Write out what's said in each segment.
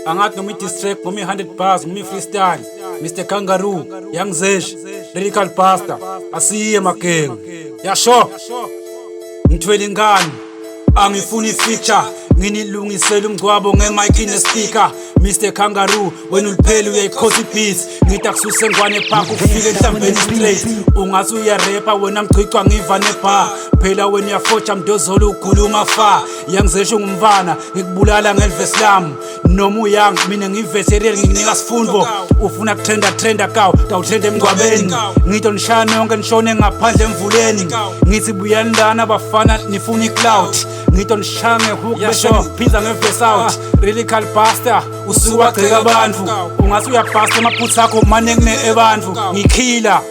Angathi noma i-diss track, noma i-100 bars, noma i-freestyle. Mr Kangaroo, Young Zesh, Lyrical Buster, asiye magenge. Yasho, ngithwele ingane, angifuni i-feature, nginilungisela umngcwabo nge-mic ne-speaker. Mr Kangaroo, wena uliphela uyayikhosa i-beat. Ngithi akususe ngwane park ufike enhlambeni straight. Ungathi uyarepa wena mchicwa ngiva ne-bar. Phela wena uyafoja mdozolo ukhuluma fa. Young Zesh ungumfana, ngikubulala ngelivesi lami. Noma uyang mina ngiveterel ngikunika sifundo. Ufuna kutrenda trenda kaw, tawutrenda emngcwabeni. Ngito nishaya nonke nishone ngaphandle emvuleni. Ngithi buyani lana bafana nifuna i-clout. Ngito nishaya nge-hook bese ngiphinza nge-verse out. Lyrical Buster, usuke wagxeka abantu. Ungathi uyabhasta amaphutha akho maningi ne-ebantu. Ngikhila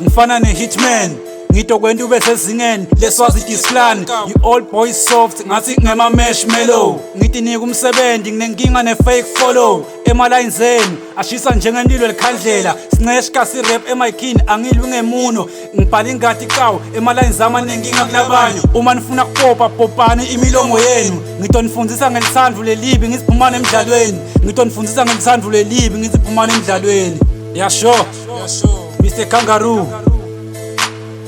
ngifana ne-hitman. Ngitokwenta ube sezingeni leswazi discipline. You all boys soft ngathi ngema marshmallow. Ngithi nika umsebenzi nginenkinga ne-fake follow. Emalayini zenu ashisa njengemlilo lekhandlela. Sincesh kasi rap emayikhini angilwi ngemuno. Ngibhala ingadi kawu emalayini zami anenkinga kulabanye. Uma nifuna kupopa popani imilomo yenu. Ngitonifundisa ngelithando lelibi ngithi phumani emidlalweni. Ngitonifundisa ngelithando lelibi ngithi phumani emidlalweni. Yasho Mr Kangaroo,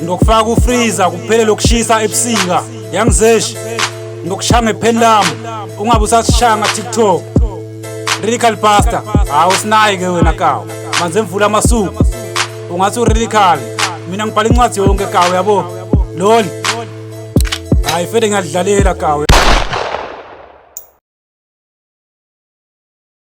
ngokufaka ufreezer kuphele lokushisa ebusika. Young Zesh, ngokushaya ngepheni lami ungabe usasishaya nga-TikTok. Lyrical Buster, hawu sinayi ke wena kawu, manze emvula amasuku ungathi u-lyrical. Mina ngibhala incwadi yonke kawu, yabo lol. Hayi fele ngiyadlalela kawu.